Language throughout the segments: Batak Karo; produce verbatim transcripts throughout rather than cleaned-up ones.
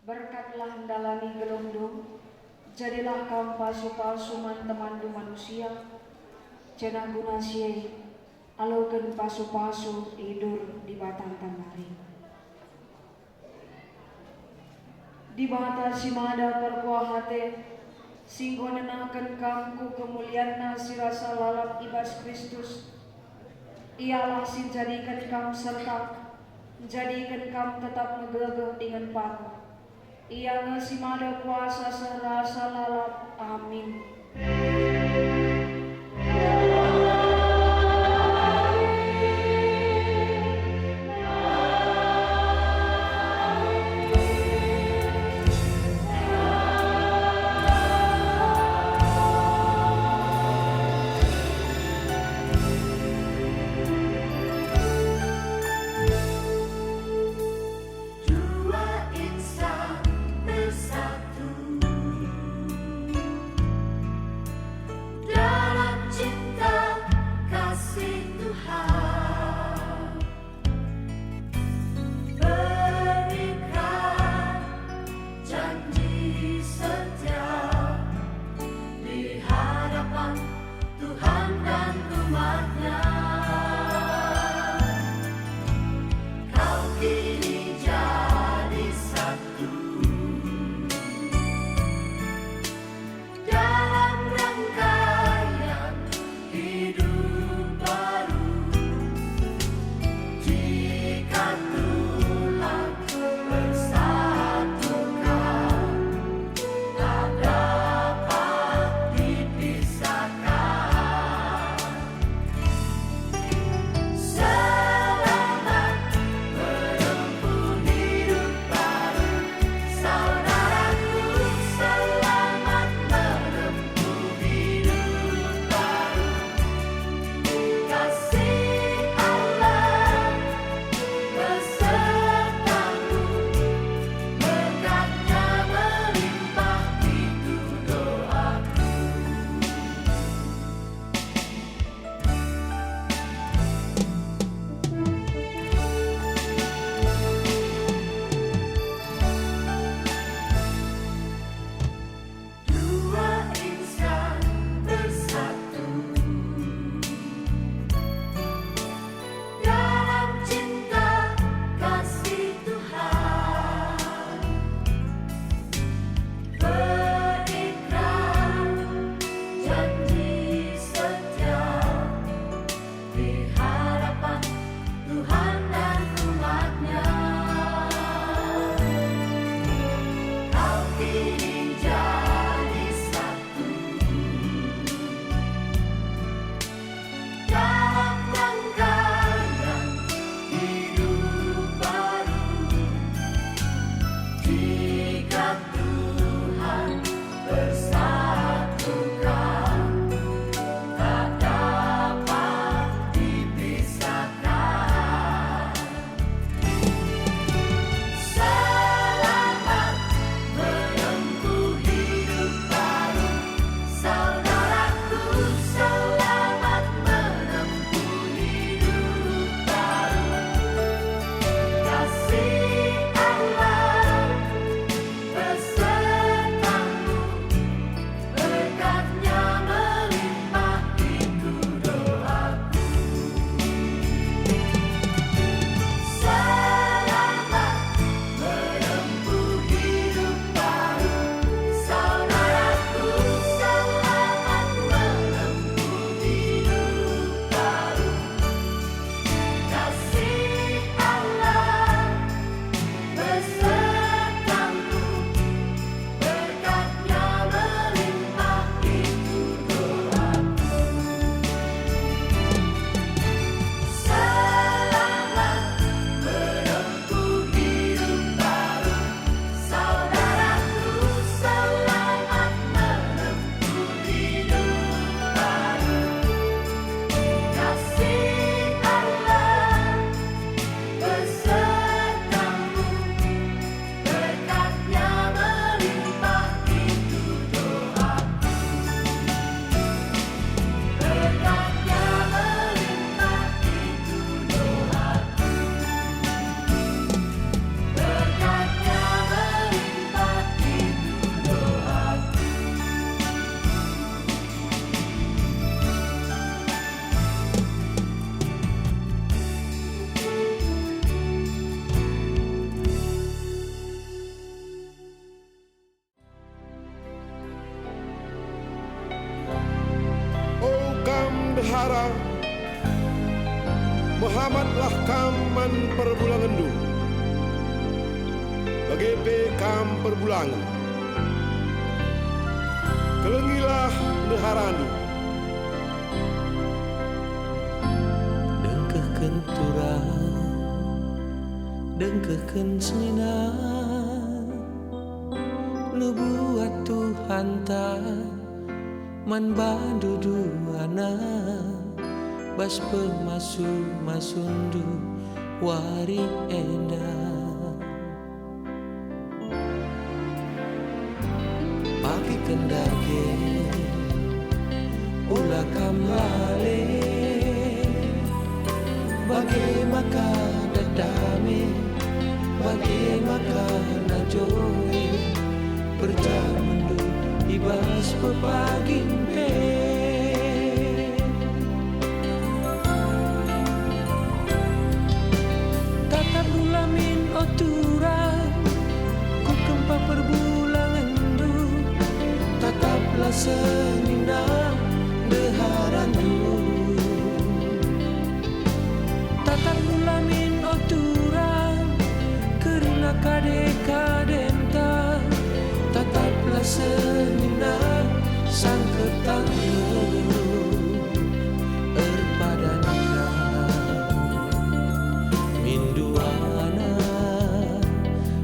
Berkatlah ndalani geluhndu, jadilah kam pasu-pasu man temanndu manusia, janah guna si e aloken pasu-pasu idur Dibatanta nari. Dibata si mada perkuah ate, si enggo nenahken kam ku kemulianNa si rasa lalap i bas Kristus, Ialah si njadiken kam serta njadiken kam tetap megegeh dingen patuh. Ia nge si mada kuasa seh rasa lalap. Amin. Dua insan bersatu. Selamatlah kam man perbulangenndu, bage pe kam perbulangen. Kelengilah ndeharandu. Dengkehken turang, dengkehken senina, nubuat Tuhanta man bandu duana, bas pemasu-masunndu wari enda. Pageken dage, ula kam lale. Bage maka dat dame, bage maka najoe, perjamenndu i bas pepagin pe. Tatapndu la min, o turang, ku kempa perbulangenndu, tataplah senina ndeharanndu. Tatapndu la min, o turang, kerina kade-kadenta, tataplah senina sangkep tangkerndu. Erpadanken min duana,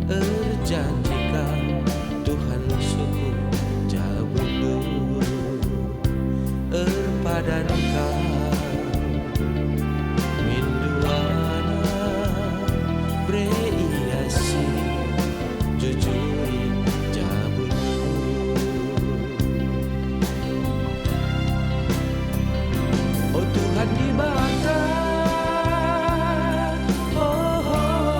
erjanjiken Tuhan suku jabundu. Erpadanken min duana, bere ia si jujuri jabundu. O Tuhan Dibata, oh,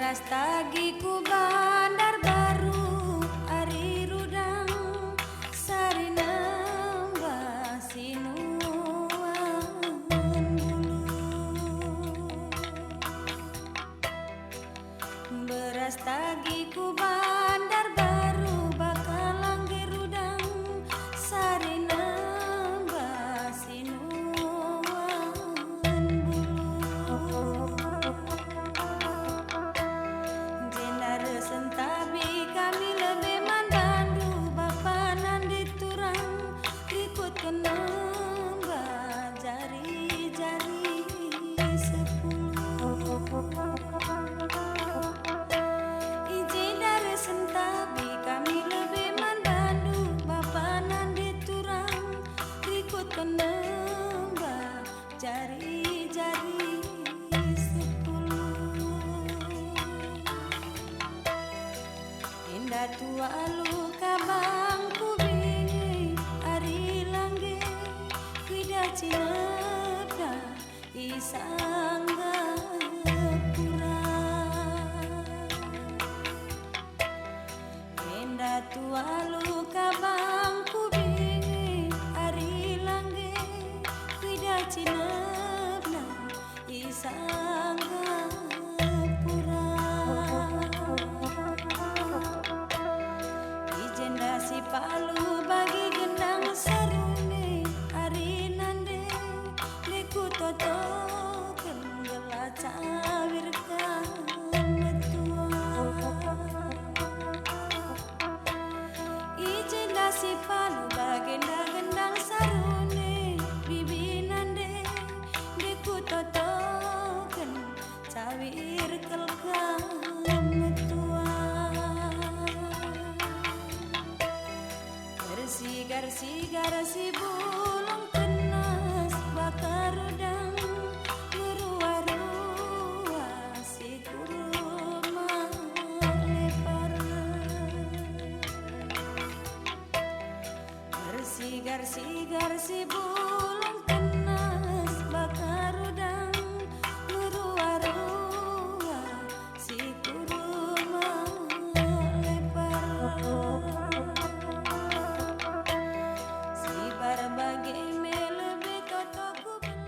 Ras tagi ku Bandar Baru ari rudang, sari nembah si nuan bulu. Beras tagi ku Bandar Baru, baka langge rudang, sari nembah si nuan bulu. Jenda reh sentabi kami lebe man bandu, bapa nande turang, rikutken nembah jari-jari sepuluh. I jenda reh sentabi kami lebe man bandu, bapa nande turang, rikutken nembah jari-jari sepuluh. Enda tua alu kabang kubingi ari langge, kuidah cinepna i Sanggapura. Enda tua alu kabang kubingi ari langge, kuidah cinepna i Sanggapura. I jenda si palu bagi gendang sarune, ari nande nde kutotoken gelah cawir kam metua. I jenda si palu bagenda gendang sarune, bibi nande nde kutotoken cawir kal kam metua. Ersigar-sigar si bulung kenas baka rudang, meruah-ruah si kurma lepar. Ersigar-sigar si bulung kenas baka rudang, meruah-ruah si kurma lepar. Si barbage me lebe toto kubela.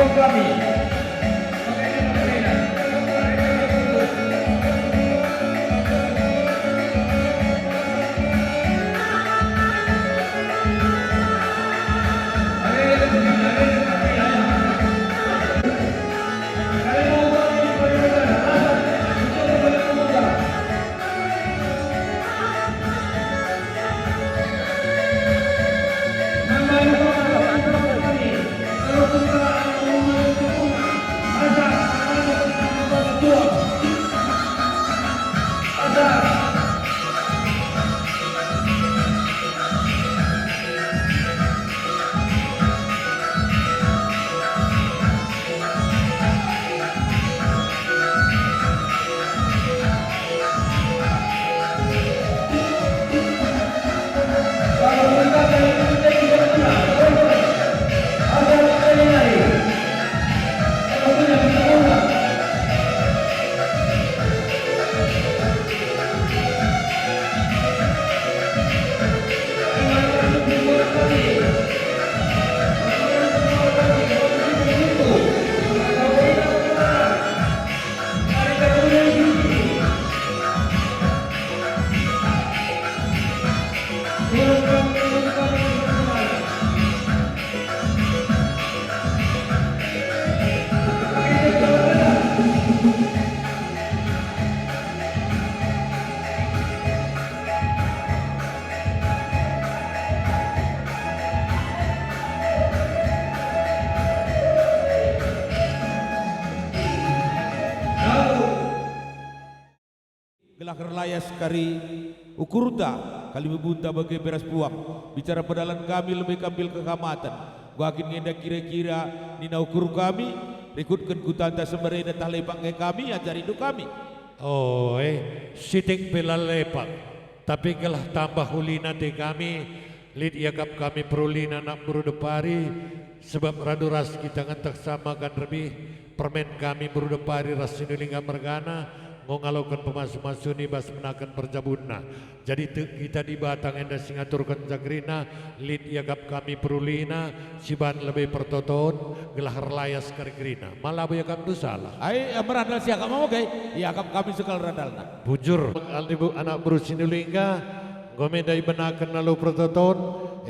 Kami. Gelah erlayas kari ukurta, kalimbubunta bage pe ras puang. Bicara pedalan kami lebe kambil kehamaten. Enggo kin ngenda kira-kira nina ukur kami, rikutken kutanta si mbarenda tah lepak nge kami, ajar indu kami. Oe, sitik pe la lepak, tapi gelah tambah ulina ate kami, lit iakap kami perulina anak beru Depari, sebab radu ras kita ngenteh sama kan rebih, permen kami beru Depari ras Sinulingga mergana, enggo ngaloken pemasu-masuna i bas menaken perjabunna. Jadi tek kita Dibata nge enda si ngaturken ja kerina, lit iakap kami perulina, si ban lebe pertoton, gelah erlayas kari kerina. Ma labo iakapndu salah. Ai, eh, merandal si akap mama kai, iakap kami sekal randalna. Bujur, anak beru Sinulingga, enggo me enda ibenaken alu pertoton,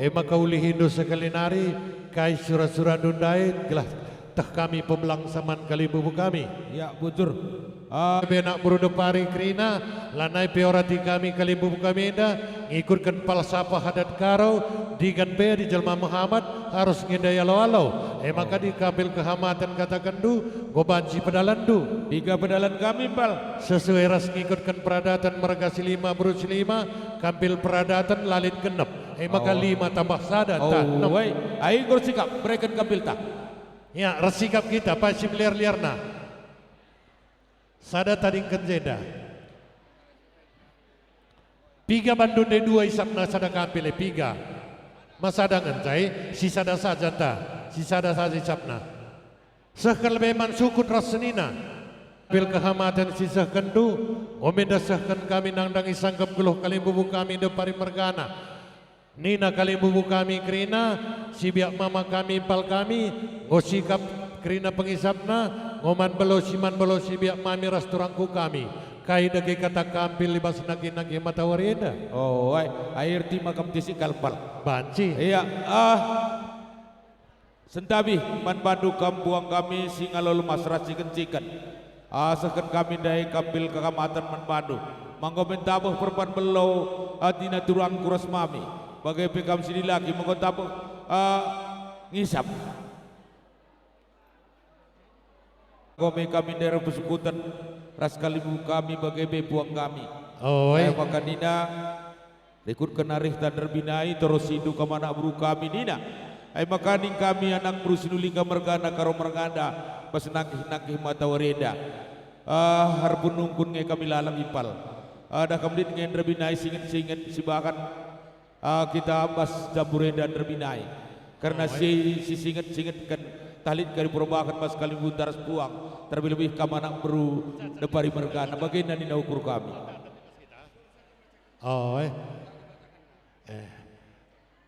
e maka ulihindu sekali nari, kai sura-surandu ndai, gelah teh kami pembelang saman kalimbubu kami. Ya, bujur. Ah. Ebe anak beru Depari kerina, lanai pe orati kami kalimbubu kami enda, ngikutken falsafah adat Karo, digan pe adi jelma mehamat, arus nge enda ialo-alo. E maka di kambil kehamaten katakenndu, enggo banci pedalanndu. Piga pedalan kami, Pal? Sesuai ras ngikutken peradaten merga si lima beru si lima, kambil peradaten la lit genep. E maka lima tambah sada ntah enem. Ai enggo ersikap, bereken kambilta. Ya, ersikap kita, pai si meliar-liarna. Sada tadingken jenda. Piga bandu ndai dua isapna sada kampil e piga? Ma sada ngenca e, si sada saja ntah, si sada saja isapna. Sehken lebe man sukut ras senina. Pil kehamaten si sehkenndu, o me enda sehken kami nandangi sangkep geluh kalimbubu kami Depari mergana. Nina kalimbubu kami kerina, si biak mama kami impal kami, enggo sikap kerina pengisapna, enggo man belo si man belo si biak mami ras turangku kami. Kai dage kata kampil i bas nangkih-nangkih matawari enda? Oh, ai, ai erti maka mtisik kal pal. Banci. Ia, ah. Sentabi man bandu kam puang kami si ngalo lemas ras ciken-ciken. Asehken kami ndai kampil kehamaten man bandu. Manggo mentabeh perban belo atina turangku ras mami. Bage pe kam si dilaki manggo tabeh, ah, ngisap. Enggo me kami ndai erpesukuten ras kalimbubu kami bage pe puang kami. Oi. Ai maka nina, rikutken arihta nderbinai, torosindu kam anak beru kami nina. Ai maka ning kami anak beru Sinulingga mergana Karo merganda, bas nangkih-nangkih matawari enda. Ah, erpenungkun nge kami lalap impal. Ah, dah kam lit nge nderbinai singet-singet sibahan. Ah, kita bas jambur enda nderbinai. Kerna si, si singet-singetken tah lit kari perubahen bas kalimbubu ras puang, terlebih-lebih kam anak beru Depari mergana, bagenda nina ukur kami. Oh, eh. Eh.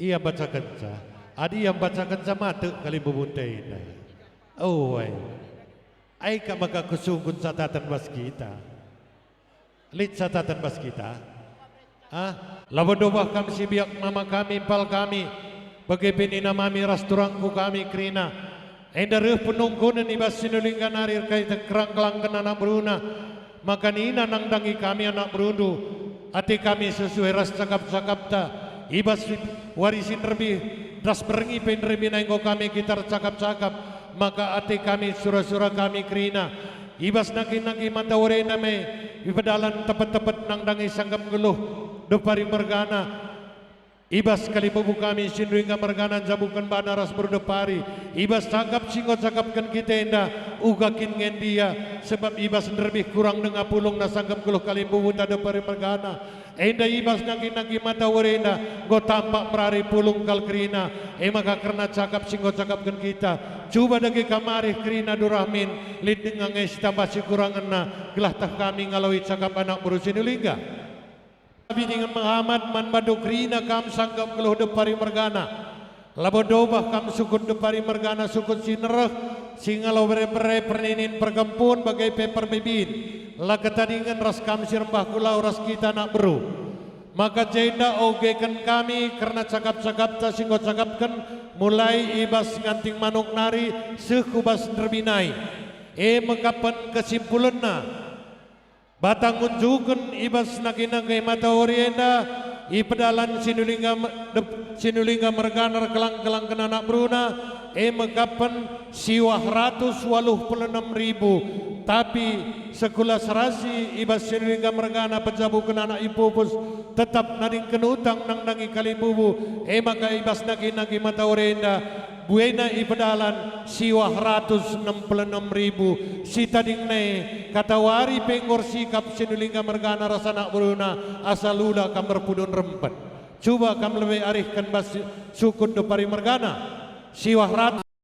Ia bacakenca. Adi ia bacakenca mate kalimbubunta enda. Oh, ai. Ai ka maka kusungkun sataten bas kita. Lit sataten bas kita. Ah, labo dobah kam si biak mama kami, mpal kami, bage pe nina mami ras turangku kami kerina. Enda reh penungkunen i bas Sinulingga nari erkai tekerang kelangken anak beruna. Maka nina nandangi kami anak berundu, ate kami sesuai ras cakap-cakapta, i bas wari si nderbih ras berngi pe nderbih nai enggo kami kita ercakap-cakap, maka ate kami sura-sura kami kerina. I bas nangkih-nangkih mata urenda me ipedalan tepet-tepet nandangi sangkep nggeluh depari mergana. I bas kalimbubu kami Sinulingga mergana njabuken bana ras beru depari. I bas cakap si enggo cakapken kita enda, uga kin nge ndia, sebab i bas nderbih kurang denga pulungna sangkep nggeluh kalimbubuta depari mergana. Enda i bas nangkih-nangkih mata urenda enggo tampak merari pulung kal kerina, e maka kerna cakap si enggo cakapken kita, cuba dage kam arih kerina durahmin, lit denga nge sitambah sikurangenna, gelah teh kami ngaloi cakap anak beru Sinulingga. Bidingen mehamat man bandu kerina kam sangkep nggeluh depari mergana. Labo dobah kam sukut depari mergana sukut si nereh, si ngalo bere-bere perninin perkempun bage pe perbibin. La ketadingen ras kam si rembah kulau ras kita anak beru. Maka jenda ogeken kami kerna cakap-cakapta si enggo cakapken, mulai i bas nganting manuk nari seh ku bas nderbi nai. E me kapen kesimpulenna. Batang ngunjuken i bas nangkih-nangkih mata ori enda, i pedalan Sinulingga me-, dep-, Sinulingga mergana erkelang-kelangken anak beruna, e me kapen siwah ratus waluh puluh enem ribu. Tapi sekula serasi i bas Sinulingga mergana penjabuken anak ipupus, tetap nadingken utang nandangi kalimbubu, e maka i bas nangkih-nangkih mata ori enda, buena i pedalan siwah ratus enem puluh enem ribu. Sitading nai, katawari pe enggo ersikap Sinulingga mergana ras anak beruna asa lula kam erpudun rempet. Cuba kam lebe arihken bas sukut depari mergana. Siwah ratus